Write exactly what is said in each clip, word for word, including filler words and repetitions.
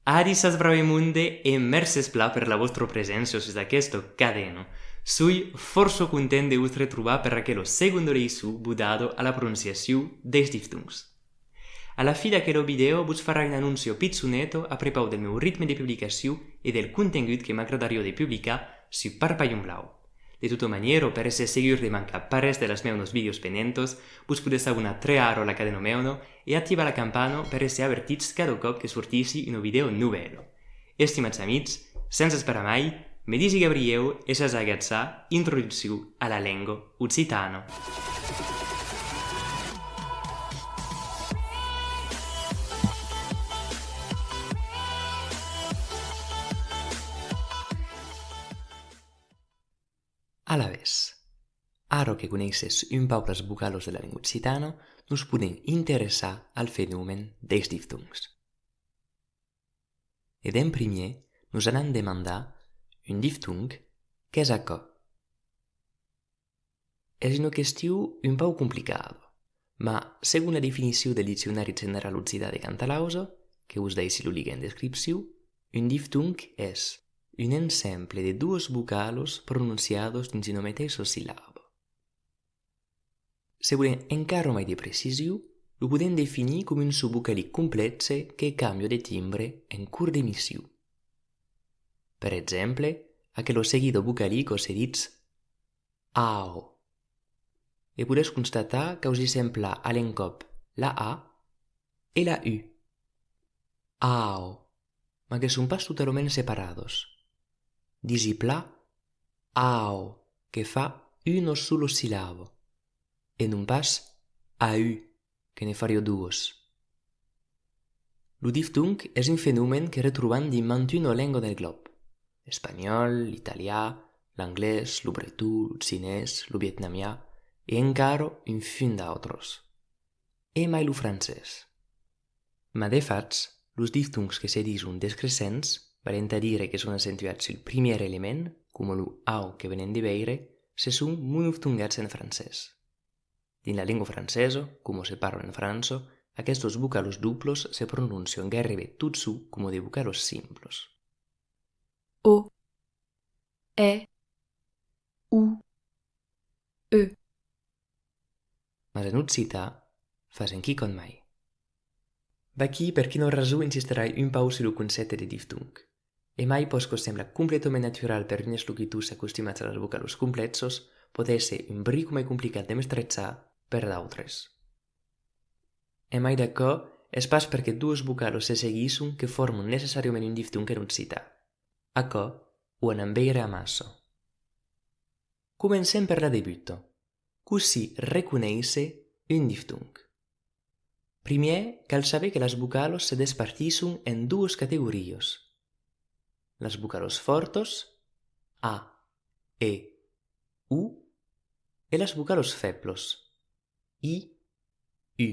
Adissiatz brave monde e mercés plan per la vòstra preséncia sus aquesta cadena. Soi fòrça content de vos retrobar per aquela segonda leiçon vodada a la prononciacion dels diftongs. A la fin d'aquela vidèo vos farai una anóncia pichoneta a prepaus del meu ritme de publicacion e del contengut que m'agradariá de publicar sus Parpalhon Blau. De tota manièra, per èsser segur de mancar pas res de las meunas vidèos venentas, vos podètz abonar tre ara a la cadena meuna e activar la campana per èsser avertits cada còp que sortissi una vidèo novèla. Estimats amics, sens esperar mai, me disi Gabrièu e sètz a agachar Introduccion a la lenga occitana. Alavetz, ara que coneissètz un pauc las vocalas de la lenga occitana, nos podèm interessar al fenomen dels diftongs. E d'en primièr, nos anam demandar: un diftong, qu'es aquò? Es una question un pauc complicada, mas, segon la definicion del Diccionari General Occitan de Cantalausa, que vos daissi lo link en descripcion, un diftong es un ensemble de doas vocalas prononciadas dins una meteissa sillaba. Se volèm encara mai de precision, lo podèm definir coma un son vocalic complèxe que càmbia de timbre en cors d'emission. Per exemple, aquela seguida vocalica se ditz au. E podètz constatar qu'ausissèm plan a l'encòp la a e la u. Au, mas que son pas totalament separadas. Disi plan au, que fa una sola sillaba, e non pas au, que ne fariá doas. Lo diftong es un fenomen que retrobam dins mantuna lenga del glòb: l'espanhòl, l'italian, l'anglés, lo breton, lo chinés, lo vietnamian e encara un fum d'autras. E mai lo francés. Mas de fach, los diftongs que se dison descresents, valent a dire que son accentuats sul primièr element, coma lo au que venèm de veire, se son monoftongats en francés. Dins la lenga francesa, coma se parla en França, aquestas vocalas doblas se prononcian gaireben totjorn coma de vocalas simplas. O, e, u, e. Mas en occitan, fasèm quicòm mai. Vaquí per quina rason insistirai un pauc sus lo concèpte de diftong. E mai, puèi que sembla completament natural per d'unes locutors acostumats a las vocalas complèxas, pòt èsser un bric mai complicat de mestrejar per d'autres. E mai d'aquò, es pas perque doas vocalas se seguisson que forman necessàriament un diftong en occitan. Aquò, o anam veire amassa. Comencem per la debuta. Cossí reconéisser un diftong? Primièr, cal saber que las vocalas se despartisson en doas categorias: las vocalas fòrtas, a, e, o, e las vocalas fèblas, i, u.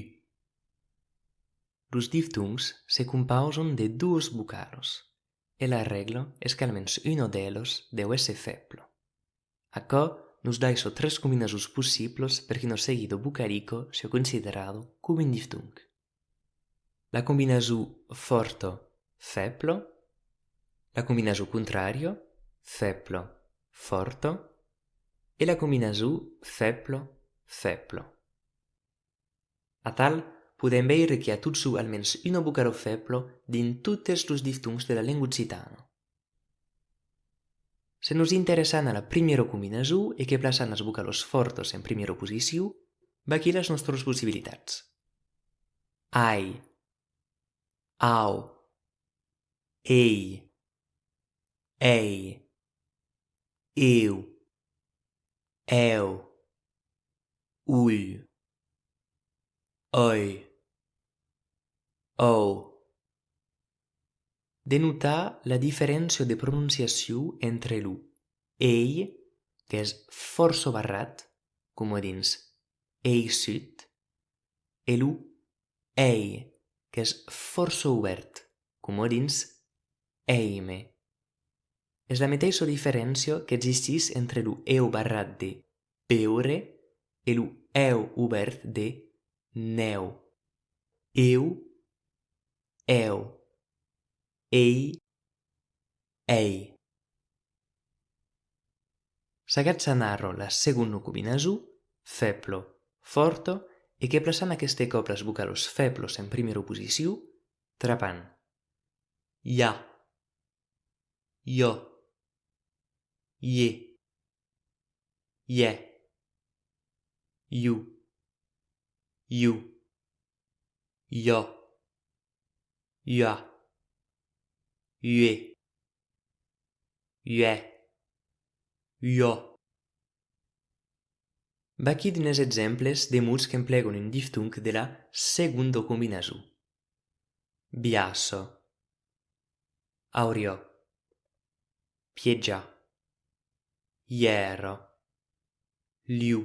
Los diftongs se compausan de doas vocalas, e la règla es qu'almens una d'elas deu èsser fèbla. Aquò nos daissa tres combinasons possiblas per qu'una seguida vocalica siá considerada coma un diftong: la combinason fòrta, fèbla, la combinason contrària, fèbla, fòrta, e la combinason fèbla, fèbla. Atal, podèm veire qu'i a totjorn almens una vocala fèbla dins totes los diftongs de la lenga occitana. Se nos interessam a la primièra combinason e que plaçam las vocalas fòrtas en primièra posicion, vaquí las nòstras possibilitats: ai, au, ei, ei, eu, eu, oi, oi, ou. De notar la diferéncia de prononciacion entre lo ei, qu'es fòrça barrat, coma dins eissut, e lo ei, qu'es fòrça obèrt, coma dins èime. Es la meteissa diferéncia qu'existís entre lo eu barrat de beure e lo eu obèrt de nèu. Eu, eu. ei, ei. S'agachan ara la segonda combinason, febla, fòrta, e que plaçan aqueste còp las vocalas feblas en primièra posicion, trapam: ja, jo, ie, iè, iu, iu, iò, ià, iuè, iuè, iò. Vaquí d'unes exemples de mots qu'emplegan un diftong de la segonda combinason: biaça, auriá, piejar, ièra, liu,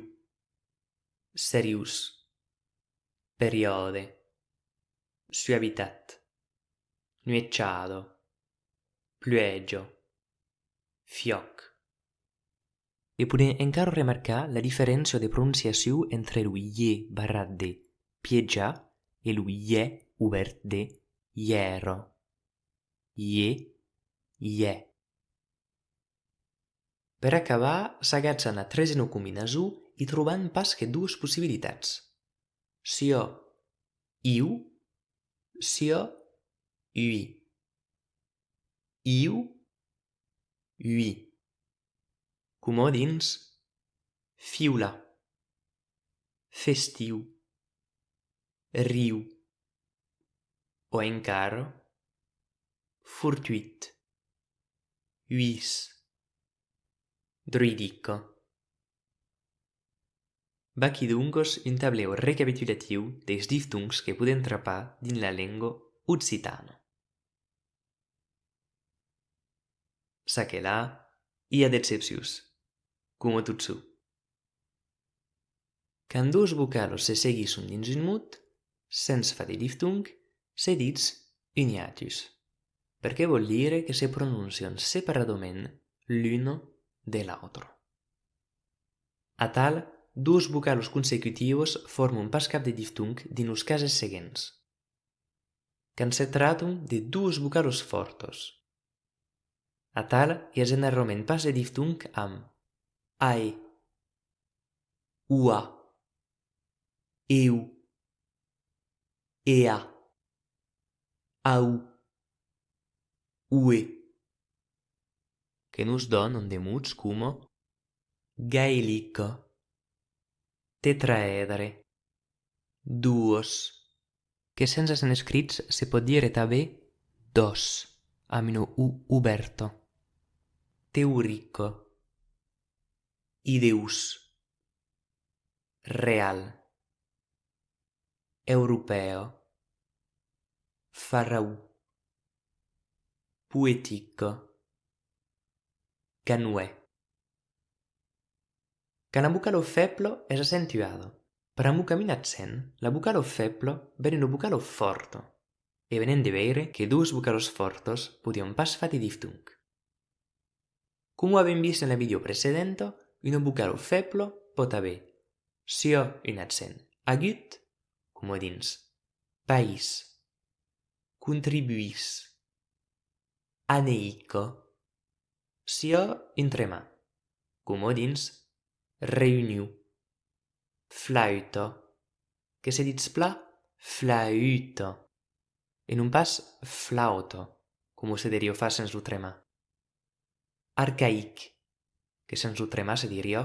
seriós, periòde, suavitat, nuechada, pluèja, fiòc. E podèm encara remarcar la diferéncia de prononciacion entre lo ie barrat de piejar e lo iè obèrt de ièra. Ie, iè. Per acabar, s'agachan a tresena combinason, i trobam pas que doas possibilitats. Siá iu, siá ui. Iu, ui. Coma dins fiular, festiu, riu, o encara fortuit, uís, druidica. Vaquí doncas un tablèu recapitulatiu dels diftongs que podèm trapar dins la lenga occitana. Ça que la, i a d'excepcions, coma totjorn. Quand doas vocalas se seguisson dins un mot, sens far de diftong, se ditz un hiatus, perque vòl dire que se prononcian separadament l'una de l'autra. Atal, doas vocalas consecutivas forman pas cap de diftong dins los cases seguents. Quand se tractan de doas vocalas fòrtas. Atal, i a generalament pas de diftong amb ae, ua, eu, ea, au, ue, que nos dònan de mots coma gaelica, tetraèdre, duas, que sens accent escrich se pòt dire tanben dos, amb una u obèrta, teorica, ideós, real, europèa, faraon, poetica, canoè. Quand la vocala febla es accentuada, pr'amor qu'amb un accent, la vocala febla ven una vocala fòrta, e venèm de veire que doas vocalas fòrtas podián pas far de diftong. Coma avèm vist en la vidèo precedenta, una vocala febla pòt aver siá un accent agut, coma dins país, contribuís, aneïca, siá un tremà, coma dins reünion, flauta, que se ditz plan flauta, e non pas flauta, coma se deriá far sens lo tremà. Arcaïc, que sens lo tremà se diriá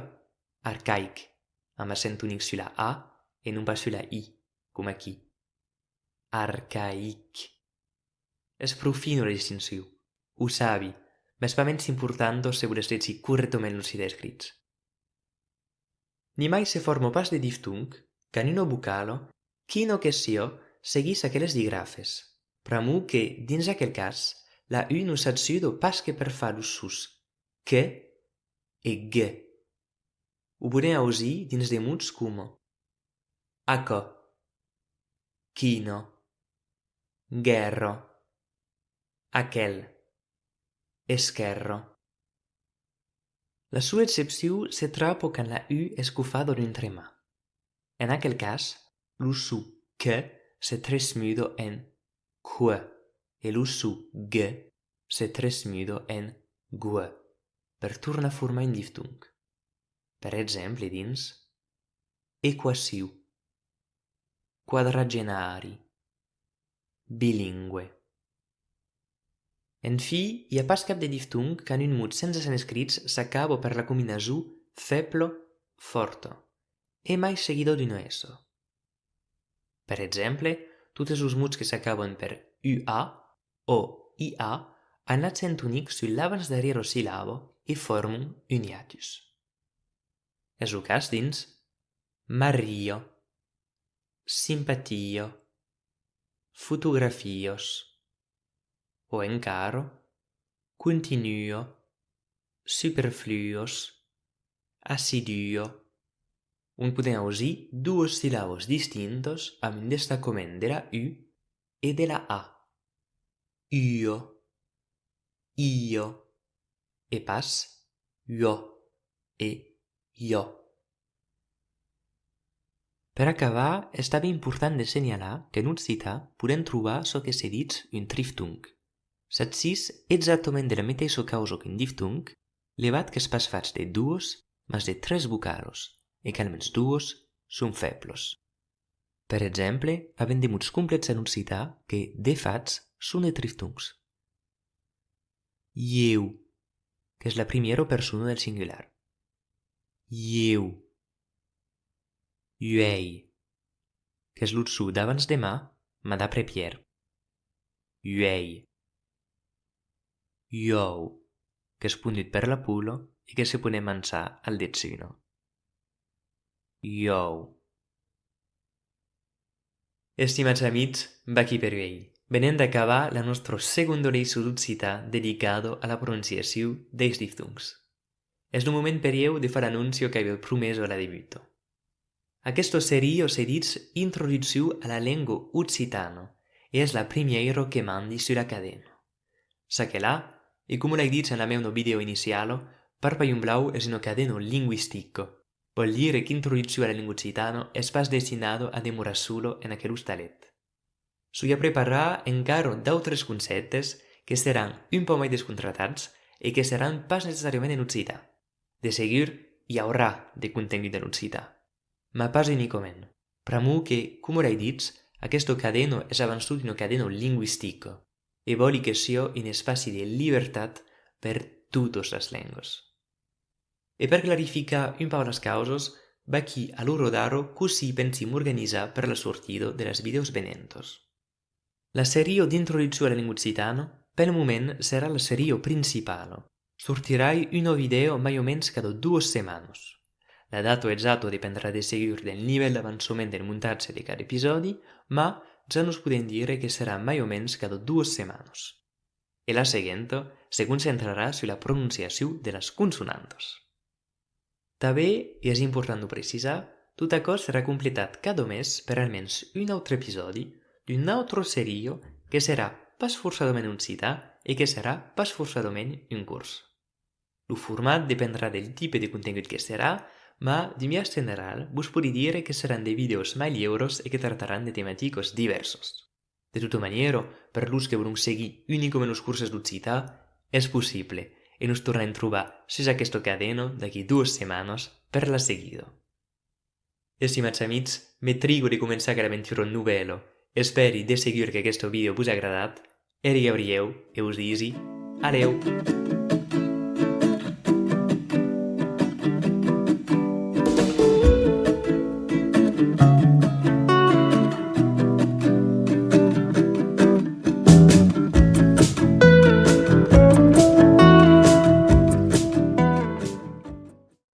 arcaic, amb accent tonic sus la a e non pas sus la i, coma aquí. Arcaïc. Es pro fina la distincion, o sabi, mès pas mens importanta se volètz legir corrèctament los sits escrits. Nimai se forma pas de diftong quand una vocala, quina que siá, seguís aqueles digrafes, pr'amor que, dins aquel cas, la u nos ajuda pas que per far los sons que e ge. O podèm ausir dins de mots coma aquò, quina, guèrra, aquel, esquèrra. La sola excepcion se trapa quand la u es cofada d'un tremà. En aquel cas, lo son que se tresmuda en que. e lo son g se tresmuda en gue per tornar formar un diftong. Per exemple, dins equacion, quadragenari, bilingüe. Enfin, i a pas cap de diftong quand un mot sens accent escrit s'acaba per la combinason febla, fòrta, e mai seguida d'una S. Per exemple, totes los mots que s'acaban per U A o I A an l'accent tonic sus l'abans-darrièra sillaba e forman un iatus. Es lo cas dins Maria, simpatia, fotografias, o encara continua, superfluas, assidua, ont podèm ausir doas sillabas distintas amb un destacament de la U e de la A. Ua, ia, e pas ua e ia. Per acabar, es tanben important de senhalar qu'en occitan podèm trobar çò que se ditz un triftong. S'agís exactament de la meteissa causa qu'un diftong, levat qu'es pas fach de doas, mas de tres vocalas, e qu'almens doas son feblas. Per exemple, avèm de mots complets en occitan que, de fach, son de triftongs. Ieu, qu'es la primièra persona del singular. Ieu. Uèi, qu'es lo son d'abans-deman, mas d'après-ièr. Uèi. Uòu, qu'es pondut per la pola e que se podèm manjar al dejunar. Uòu. Estimats amics, vaquí per uèi. Venèm d'acabar la nòstra segonda leiçon d'occitan dedicada a la prononciacion dels diftongs. Es lo moment per ieu de far l'anóncia qu'aviái promesa a la debuta. Aquesta seria se ditz Introduccion a la lenga occitana e es la primièra que mandi sus la cadena. Çaquelà, e coma l'ai dich en la meuna vidèo iniciala, Parpalhon Blau es una cadena lingüistica. Vòl dire qu'Introduccion a la lenga occitana es pas destinada a demorar sola en aquel ostalet. Soi a preparar encara d'autres concèptes que seràn un pauc mai descontractats e que seràn pas necessàriament en occitan. De segur, i aurà de contengut en occitan, mas pas unicament, pr'amor que, coma l'ai dich, aquesta cadena es abans tot una cadena lingüistica e vòli que siá un espaci de libertat per totas las lengas. E per clarificar un pauc las causas, vaquí a l'ora d'ara cossí pensi m'organizar per la sortida de las vidèos venentas. La seria d'Introduccion a la lenga occitana, pel moment, serà la seria principala. Sortirai una vidèo mai o mens cada doas setmanas. La data exacta dependrà de segur del nivèl d'avançament del montatge de cada episòdi, mas ja nos podèm dire que serà mai o mens cada doas setmanas. E la seguenta se concentrarà sus la prononciacion de las consonantas. Tanben, e es important d'o precisar, tot aquò serà completat cada mes per almens un autre episòdi d'una autra seria que serà pas forçadament occitan e que serà pas forçadament un cors. Lo format dependrà del tipe de contengut que serà, mas d'un biais general vos pòdi dire que seràn de vidèos mai liuras e que tractaràn de tematicas divèrsas. De tota manièra, per los que vòlon seguir unicament los corses d'occitan, es possible, e nos tornarem trobar sus aquesta cadena d'aquí doas setmanas per la seguida. Estimats amics, me triga de començar aquela aventura novèla. Espèri de segur qu'aquesta vidèo vos a agradat, èri Gabrièu e vos disi a lèu!